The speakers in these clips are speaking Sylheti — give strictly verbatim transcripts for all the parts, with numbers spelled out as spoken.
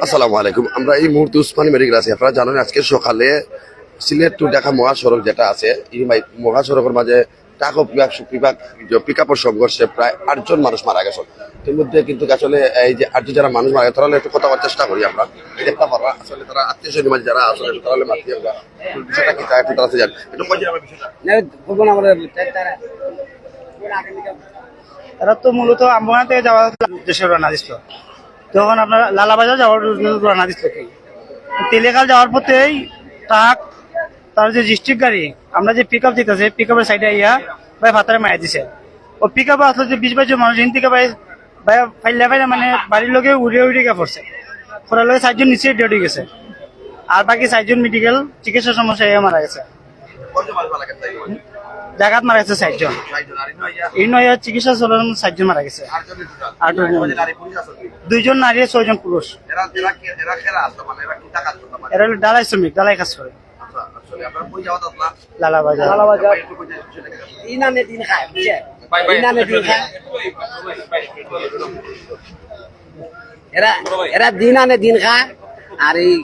আসসালামু আলাইকুম। আমরা এই মুহূর্তে উসমানী মেডিকেল আছি। আপনারা জানেন, আজকে সকালে সিলেট টু ঢাকা মহাসড়ক যেটা আছে, এই মাই- মহাসড়কের মাঝে ট্রাক ও পিকআপ, পিকআপ, পিকআপের সংঘর্ষে প্রায় আটজন মানুষ মারা গেছেন। এর মধ্যে কিন্তু আসলে এই যে আটজন যারা মানুষ মারা গেছে, তারা একটু কথা বলার চেষ্টা করি আমরা। এই দেখতে পাররা আসলে তারা আত্মীয় স্বজন মাঝে যারা আসলে তারা হলে মাতি আমরা বিষয়টা কি তা একটু তারা জানি। একটু কই যে আমরা বিষয়টা না, বলবো না আমরা। তারা তো মূলত আম্বুয়া থেকে যাওয়ার উদ্দেশ্যে রওনা দিছিল। তখন আপনার লালাবাজার যাওয়ার উদ্দেশ্যে রওনা দিছিল কি, তেলিয়াখাল যাওয়ার পথেই ট্রাক, তার যে ডিস্ট্রিক্ট গাড়ি, আমরা যে পিক আপ দিতেছে, পিক আপের সাইডে আইয়া ভাই ফাতারে মারা দিছে। ও পিক আপ আসলে যে বিশ বাইশ জন মানুষ, হিন থেকে ভাই, ভাই ফাইল্লা ফাইল্লা মানে বাড়ির লগে উড়ে উড়ে গিয়ে পড়ছে। পড়ার লগে চারজন নিচে ডেড হয়ে গেছে, আর বাকি চারজন মেডিকেল চিকিৎসা সমস্যায় মারা গেছে। জাগাত মারা গেছে চারজন। এই নয় চিকিৎসা চলার মধ্যে চারজন মারা গেছে। আর দুইজন নারী, ছয়জন পুরুষ। এরা হলো ঢালাই শ্রমিক, ঢালাই কাজ করে। লালাবাজার। লালাবাজার। দিন আনে দিন খায়, বুঝছে? দিন আনে দিন খায়। এরা, এরা দিন আনে দিন খায়। আর এই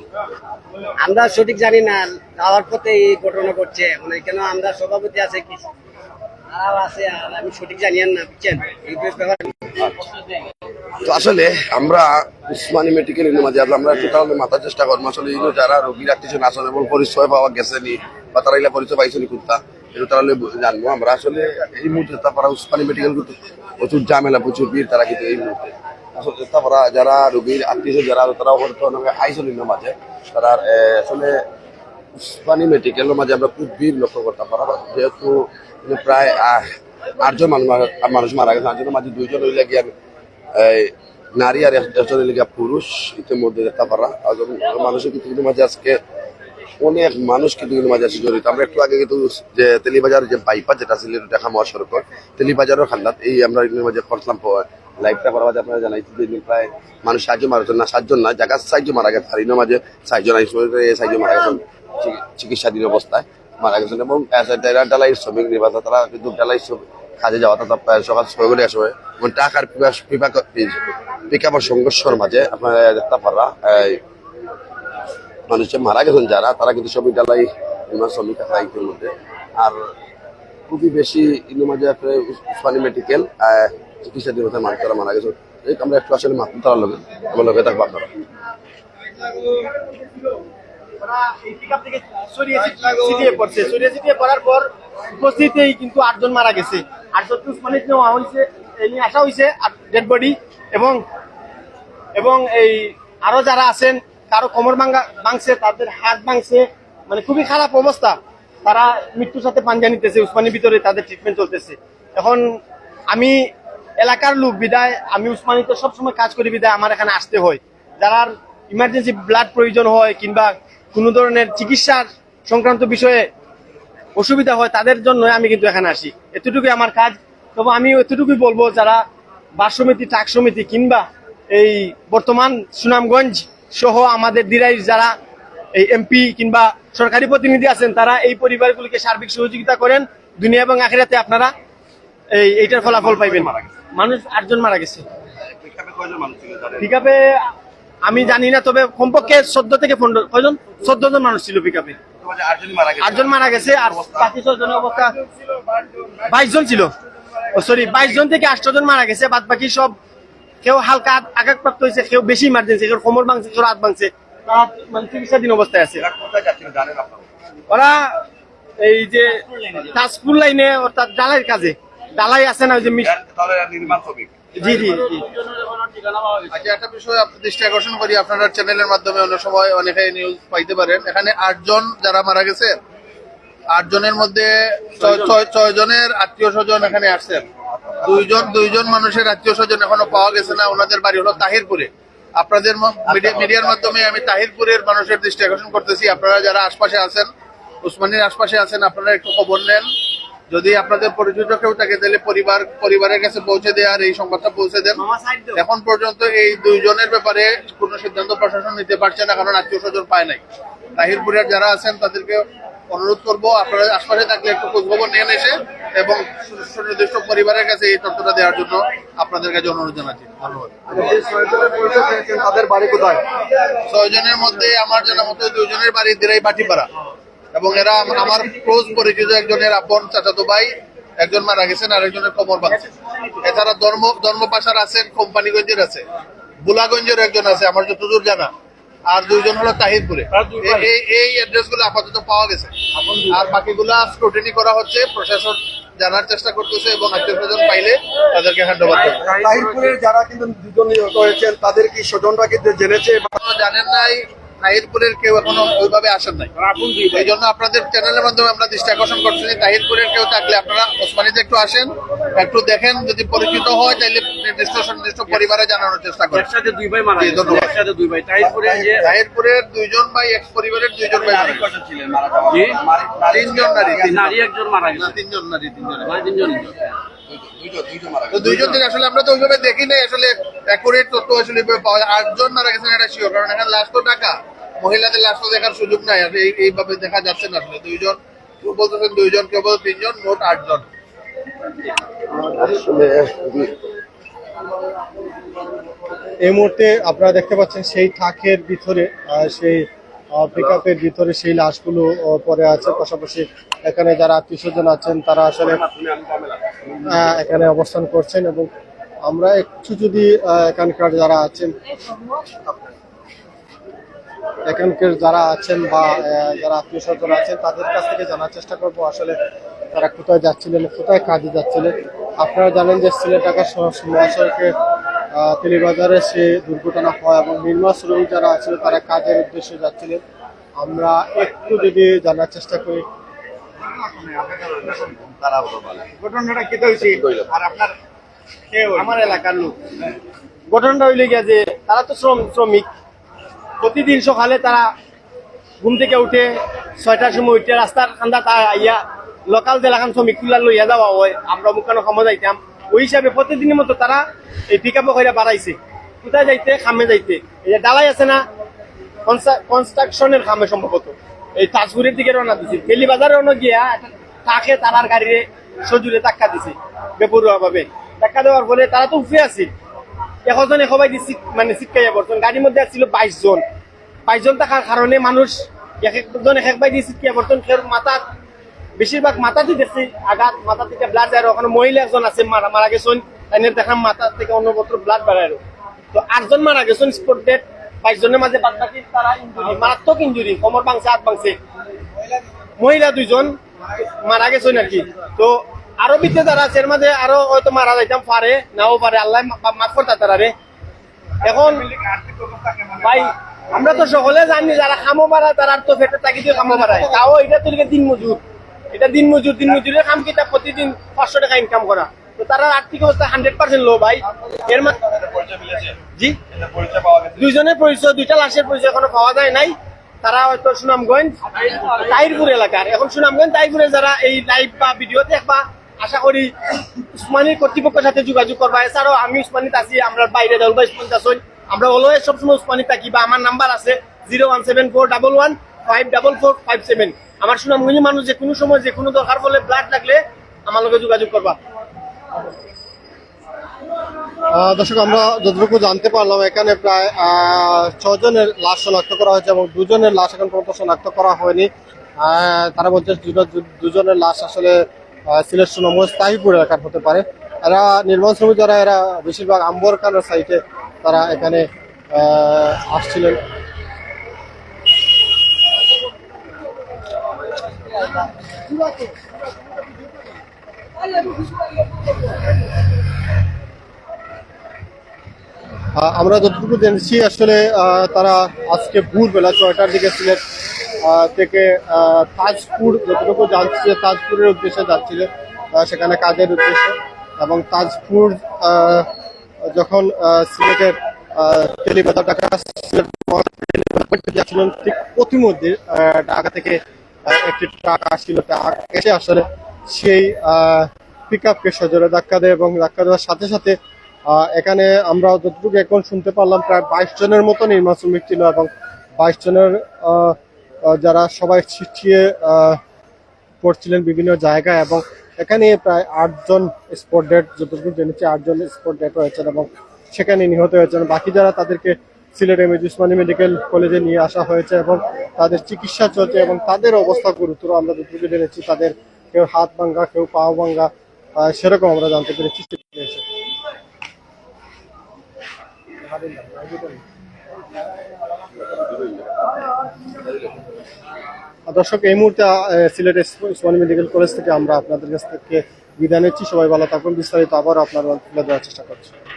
আমরা সঠিক জানি না, যাওয়ার পথে এই ঘটনা ঘটছে। এখন এখানে আমরা সভাপতি আছে কি, তারাও আছে, আর আমি সঠিক জানি আর না, বুঝছেন? এই ব্যাপারে তো আসলে আমরা উসমানী মেডিকেল ইউনিটের মাঝে আমরা একটু তাহলে মাতার চেষ্টা করবো। আসলে ইনো যারা রোগীর আত্মীয় স্বজন আছেন এবং পরিচয় পাওয়া গেছে নি বা তারা ইলা পরিচয় পাইছে নি কুত্তা, এটা তাহলে জানবো আমরা। আসলে এই মুহূর্তে তারপরে উসমানী মেডিকেল কিন্তু প্রচুর ঝামেলা, প্রচুর ভিড় তারা কিন্তু এই মুহূর্তে। আসলে তারপরে যারা রোগীর আত্মীয় স্বজন যারা আছেন, তারাও হয়তো অনেকে আইসন ইনোর মাঝে। তারা, এ, আসলে উসমানী মেডিকেলের মাঝে আমরা খুব ভিড় লক্ষ্য করতাম পারা, যেহেতু প্রায়, আহ, আটজন মানুষ মারা, মানুষ মারা গেছে। আটজনের মাঝে দুইজন হইলে গিয়া এই নারী আর এক-, একজন হইলে গিয়া পুরুষ। ইতিমধ্যে দেখতে পারা আর মানুষের কিন্তু কিন্তু মাঝে আজকে অনেক মানুষ কিন্তু কিন্তু মাঝে আছে জড়িত। আমরা একটু আগে কিন্তু যে তেলিবাজার যে বাইপাস যেটা ছিল ঢাকা মহাসড়ক, তেলিবাজারের খান্দাত এই আমরা এর মাঝে করলাম প-, লাইভটা করার মাঝে আপনারা জানাইছি যে প্রায় মানুষ সাহায্য মারা গেছে না, সাতজন না, জায়গা সাহায্য মারা গেছে। আর এর মাঝে সাতজন আইসে, এই সাতজন মারা গেছেন চিকি-, চিকিৎসাধীন অবস্থায় মারা গেছেন। এবং এরা ঢালাই শ্রমিক নির্মাতা, তারা কিন্তু ঢালাই শ্রমিক কাজে যাওয়া, তারা প্রায় সকাল ছয় ঘটিকার সময় এবং ট্রাক আর পিকআপ, পিকআপ, পিকআপের সংঘর্ষের মাঝে আপনারা দেখতে পাররা এই মানুষ যে মারা গেছেন যারা, তারা কিন্তু সবই ঢালাই নির্মাণ শ্রমিক তারা ইতিমধ্যে। আর খুবই বেশি ইতিমধ্যে আপনার উস-, উসমানী মেডিকেল, আহ, চিকিৎসাধীন অবস্থায় মানুষ তারা মারা গেছেন। এই আমরা একটু আসলে মাত্র তারা লগে, আমার লগে থাকবো আপনারা। ওরা এই পিকআপ থেকে ছড়িয়ে ছিটিয়ে পড়ছে। ছড়িয়ে ছিটিয়ে পড়ার পর উপস্থিতেই কিন্তু আটজন মারা গেছে। আটজনকে উসমানীতে নেওয়া হয়েছে, এই নিয়ে আসা হয়েছে আর ডেড বডি এবং, এবং এই আরো যারা আছেন, কারো কোমর ভাঙা, ভাঙছে, তাদের হাত ভাঙছে, মানে খুবই খারাপ অবস্থা। তারা মৃত্যুর সাথে পাঞ্জা নিতেছে, উসমানীর ভিতরে তাদের ট্রিটমেন্ট চলতেছে। এখন আমি এলাকার লোক বিধায়, আমি উসমানীতে সবসময় কাজ করি বিধায় আমার এখানে আসতে হয়। যারার ইমার্জেন্সি ব্লাড প্রয়োজন হয় কিংবা কোনো ধরনের চিকিৎসার সংক্রান্ত বিষয়ে অসুবিধা হয়, তাদের জন্য আমি কিন্তু এখানে আসি। এতটুকুই আমার কাজ। তবে আমি এতটুকুই বলবো, যারা বাস সমিতি, ট্রাক সমিতি কিংবা এই বর্তমান সুনামগঞ্জ সহ আমাদের দিরাইর যারা এই এমপি কিংবা সরকারি প্রতিনিধি আছেন, তারা এই পরিবারগুলিকে সার্বিক সহযোগিতা করেন। দুনিয়া এবং আখিরাতে আপনারা এই, এইটার ফলাফল পাইবেন। মানুষ আটজন মারা গেছে। পিকআপে আমি জানি না, তবে কমপক্ষে চোদ্দ থেকে পনেরো, কয়জন? চোদ্দ জন মানুষ ছিল পিকআপে। আটজন মারা গেছে, আর বাকি ছয় জনের অবস্থা, বাইশ জন ছিল। ও সরি, বাইশ জন থেকে আট জন মারা গেছে। বাদ বাকি সব, কেউ হালকা আঘাত-, আঘাতপ্রাপ্ত হয়েছে, কেউ বেশি ইমার্জেন্সি, কেউ কোমর ভাঙছে, কেউ হাত ভাঙছে, তারা মানে চিকিৎসাধীন অবস্থায় আছে। ওরা এই যে তাজপুর লাইনে, অর্থাৎ ঢালাইয়ের কাজে, ঢালাই আছে না, ওই যে মিস- জি, জি, জি। আচ্ছা, একটা বিষয় আপনার দৃষ্টি আকর্ষণ করি, আপনার চ্যানেলের মাধ্যমে অনেক সময় অনেকে নিউজ পাইতে পারেন। এখানে আটজন যারা মারা গেছে, আটজনের মধ্যে ছয়, ছয়, ছয় জনের আত্মীয় স্বজন এখানে আসছেন। দুইজন, দুইজন মানুষের আত্মীয় স্বজন এখনো পাওয়া গেছে না, ওনাদের বাড়ি হলো তাহিরপুরে। আপনাদের ম-, মিডিয়া, মিডিয়ার মাধ্যমে আমি তাহিরপুরের মানুষের দৃষ্টি আকর্ষণ করতেছি, আপনারা যারা আশপাশে আছেন, উসমানীর আশপাশে আছেন, আপনারা একটু খবর নেন। যদি আপনাদের পরিচিত কেউ থাকে, তাহলে পরিবার, পরিবারের কাছে পৌঁছে দেওয়ার এই সংবাদটা পৌঁছে দেন। এখন পর্যন্ত এই দুইজনের ব্যাপারে কোনো সিদ্ধান্ত প্রশাসন নিতে পারছে না, কারণ আত্মীয় স্বজন পায় নাই। তাহিরপুরের যারা আছেন, তাদেরকে অনুরোধ করব, আপনারা আশপাশে থাকলে একটু খোঁজ খবর নিয়ে এসে এবং সুনির্দিষ্ট পরিবারের কাছে এই তথ্যটা দেওয়ার জন্য আপনাদের কাছে অনুরোধ জানাচ্ছি। ধন্যবাদ। যে ছয়জনের পরিচয় পেয়েছেন, তাদের বাড়ি কোথায়? ছয়জনের মধ্যে আমার জানা মতো দুইজনের বাড়ি দিরাই ভাটিপাড়া, এবং এরা আম- আমার ক্লোজ পরিচিত, একজনের আপন চাচাতো ভাই, একজন মারা গেছেন আর একজনের কোমর ভাঙছে। এছাড়া ধর্ম ধর্মপাশার আছেন, কোম্পানিগঞ্জের আছে, ভোলাগঞ্জের একজন আছে আমার যতদূর জানা, আর দুইজন হলো তাহিরপুরে। এই এই অ্যাড্রেসগুলো আপাতত পাওয়া গেছে, আর বাকিগুলা স্ক্রুটিনি করা হচ্ছে। প্রশাসন জানার চেষ্টা করতেছে এবং আত্মীয় স্বজন পাইলে তাদেরকে হ্যান্ড ওভার করবে। তাহিরপুরের যারা কিন্তু দুজন নিহত হয়েছেন, তাদের কি স্বজনরা কিন্তু জেনেছে? জানেন নাই, তাহিরপুরের কেউ এখনো ওইভাবে আসেন নাই। এই জন্য আপনাদের চ্যানেলের মাধ্যমে আমরা দৃষ্টি আকর্ষণ করছি যে তাহিরপুরের কেউ থাকলে আপনারা ওসমানীতে একটু আসেন, একটু দেখেন, যদি পরিচিত হয় তাহলে নির্দিষ্ট সুনির্দিষ্ট পরিবারে জানানোর চেষ্টা করেন। একসাথে দুই ভাই মারা জি, গেছে। ধন্যবাদ। একসাথে দুই ভাই। তাহিরপুরে যে তাহিরপুরের দুইজন ভাই, এক পরিবারের দুইজন ভাই মারা গেছে। জি, তিনজন নারী, তিনজন। নারী একজন মারা গেছে। তিনজন নারী, তিনজন। মানে তিনজন। তো দুইজন দিন আসলে আমরা তো ওইভাবে দেখি নাই আসলে, অ্যাকুরেট তথ্য আসলে ওইভাবে পাওয়া যায়। আটজন মারা গেছেন, এটা শিওর, কারণ এখানে লাশ তো ঢাকা, মহিলাদের লাশ তো দেখার সুযোগ নাই, আসলে এই- এইভাবে দেখা যাচ্ছে না আসলে। দুইজন, কেউ বলতেছেন দুইজন, কেউ বলতে তিনজন, মোট আটজন। এই মুহূর্তে আপনারা দেখতে পাচ্ছেন সেই ট্রাকের ভিতরে, আহ, সেই পিক আপের ভিতরে সেই লাশগুলো আহ, পড়ে আছে। পাশাপাশি এখানে যারা আত্মীয় স্বজন আছেন, তারা আসলে আহ, এখানে অবস্থান করছেন। এবং আমরা একটু যদি আহ, এখানকার যারা আছেন, এখানকার যারা আছেন বা আহ, যারা আত্মীয় স্বজন আছেন, তাদের কাছ থেকে জানার চেষ্টা করব আসলে তারা কোথায় যাচ্ছিলেন, কোথায় কাজে যাচ্ছিলেন। আপনারা জানেন যে সিলেট ঢাকা সহ- মহাসড়কে আহ, তেলিবাজারে সে দুর্ঘটনা হয় এবং নির্মাণ শ্রমিক যারা আছেন, তারা কাজের উদ্দেশ্যে যাচ্ছিলেন। আমরা একটু যদি জানার চেষ্টা করি। ঘটনাটা কেটে হয়েছে। আর আপনার আমার এলাকার লোক, ঘটনাটা হইলে গিয়া যে তারা তো শ্রম শ্রমিক, প্রতিদিন সকালে তারা ঘুম থেকে উঠে ছয়টার সময় উঠে রাস্তার কান্দা তা আইয়া লোকাল যেলাখান শ্রমিক তুলা লইয়া যাওয়া হয়, আমরা মুখানো কামো যাইতাম। ওই হিসাবে প্রতিদিনের মতো তারা এই পিক আপে করে বাড়াইছে। কোথায় যাইতে? কামে যাইতে। এই যে ঢালাই আছে না, কনস্ট্রাকশনের কামে সম্ভবত এই তাজপুরের দিকে রওনা দিছিল। তেলিবাজারে রওনা গিয়া তাকে তারার গাড়িরে সজুরে ধাক্কা দিছে বেপরোয়া ভাবে। ধাক্কা দেওয়ার ফলে তারা তো উফে আছিল, একজন এক ভাই মানে চিৎকাইয়া পড়ছেন। গাড়ির মধ্যে আছিল বাইশ জন। বাইশ জন থাকার কারণে মানুষ এক একজন এক এক ভাই দিয়ে চিৎকাইয়া পড়ছেন। কেউ মাথাত, বেশিরভাগ মাথাতেই দেখছি আঘাত, মাথা থেকে ব্লাড যায়। ওখানে মহিলা একজন আছে মারা মারা গেছেন, তাই দেখলাম মাথা থেকে অন্যত্র ব্লাড বাড়ায়। তো আটজন মারা গেছেন স্পট ডেড, বাইশ জনের মাঝে বাদ বাকি তারা ইঞ্জুরি, মারাত্মক ইঞ্জুরি, কোমর ভাঙছে, হাত ভাঙছে। মহিলা দুইজন মারা গেছেন আর কি। তো আরো ভিতরে যারা আছে এর মাঝে আরো হয়তো মারা যাইতাম পারে, নাও পারে, আল্লাহ মাফ করতা তারারে। এখন ভাই, আমরা তো সকলে জানি যারা কামো বাড়ায় তারা তো পেটর তাগিদে কামো বাড়ায়, তাও এটা তো লিখে দিন মজুর, এটা দিন মজুর, দিন মজুরের কাম কিতা প্রতিদিন পাঁচশো টাকা ইনকাম করা, তো তারার আর্থিক অবস্থা হান্ড্রেড পার্সেন্ট লো ভাই। এর মা- জি, দুইজনের পরিচয়, দুইটা লাশের পরিচয় এখনো পাওয়া যায় নাই। তারা হয়তো সুনামগঞ্জ তাহিরপুর এলাকার। এখন সুনামগঞ্জ তাহিরপুরে যারা এই লাইভ বা ভিডিও দেখবা, আশা করি উসমানীর কর্তৃপক্ষের সাথে যোগাযোগ করবা। এছাড়াও আমি উসমানীত আছি, আমরা বাইরে দল ভাই উসমানীত আছেন, আমরা অলওয়েজ সবসময় উসমানীত থাকি, বা আমার নাম্বার আছে zero one seven four double one five double four five seven. আমার সুনামগঞ্জি মানুষ যে কোনো সময় যে কোনো দরকার পড়লে ব্লাড লাগলে আমার লগে যোগাযোগ করবা। আহ, দর্শক, আমরা যতটুকু জানতে পারলাম, এখানে প্রায় আহ, ছজনের লাশ শনাক্ত করা হয়েছে এবং দুজনের লাশ এখন পর্যন্ত শনাক্ত করা হয়নি। আহ, তারা বলছে দুজন- দু- দুজনের লাশ আসলে আহ, সিলেট সুনামগঞ্জ তাহিরপুর এলাকার হতে পারে। এরা নির্মাণ শ্রমিক, যারা এরা বেশিরভাগ আম্বর খানের সাইটে তারা এখানে আহ, আসছিলেন। আহ, আমরা যতটুকু জেনেছি আসলে আহ, তারা আজকে ভোরবেলা ছয়টার দিকে সিলেট আহ, থেকে আহ, তাজপুর, যতটুকু জানছি যে তাজপুরের উদ্দেশ্যে যাচ্ছিলেন, আহ, সেখানে কাজের উদ্দেশ্যে। এবং তাজপুর আহ, যখন আহ, সিলেটের আহ, তেলিবাজার ঢাকা সিলেট মহাসড়কে যাচ্ছিলেন, ঠিক পথিমধ্যে আহ, ঢাকা থেকে আহ, একটি ট্রাক আসছিল। ট্রাক এসে আসলে সেই পিক আপকে সজোরে ধাক্কা দেয় এবং ধাক্কা দেওয়ার সাথে সাথে আহ, এখানে আমরা যতটুকু এখন শুনতে পারলাম, প্রায় বাইশ জনের মতো নির্মাণ শ্রমিক ছিল এবং বাইশ জনের আহ, আহ, যারা সবাই ছিটিয়ে আহ, পড়ছিলেন বিভিন্ন জায়গায় এবং এখানে প্রায় আটজন স্পট ডেড, যতটুকু জেনেছি আটজন স্পট ডেড হয়েছেন এবং সেখানে নিহত হয়েছেন। বাকি যারা, তাদেরকে সিলেট এম এ জি উসমানী মেডিকেল কলেজে নিয়ে আসা হয়েছে এবং তাদের চিকিৎসা চলছে এবং তাদের অবস্থা গুরুতর। আমরা যতটুকু জেনেছি, তাদের কেউ হাত ভাঙ্গা, কেউ পাও ভাঙ্গা, আহ, সেরকম আমরা জানতে পেরেছি। দর্শক, এই মুহূর্তে আহ, সিলেট এস- উসমানী মেডিকেল কলেজ থেকে আমরা আপনাদের কাছ থেকে বিদায় নিচ্ছি। সবাই ভালো থাকবেন, বিস্তারিত আবার আপনার মাঝে তুলে দেওয়ার চেষ্টা করছি।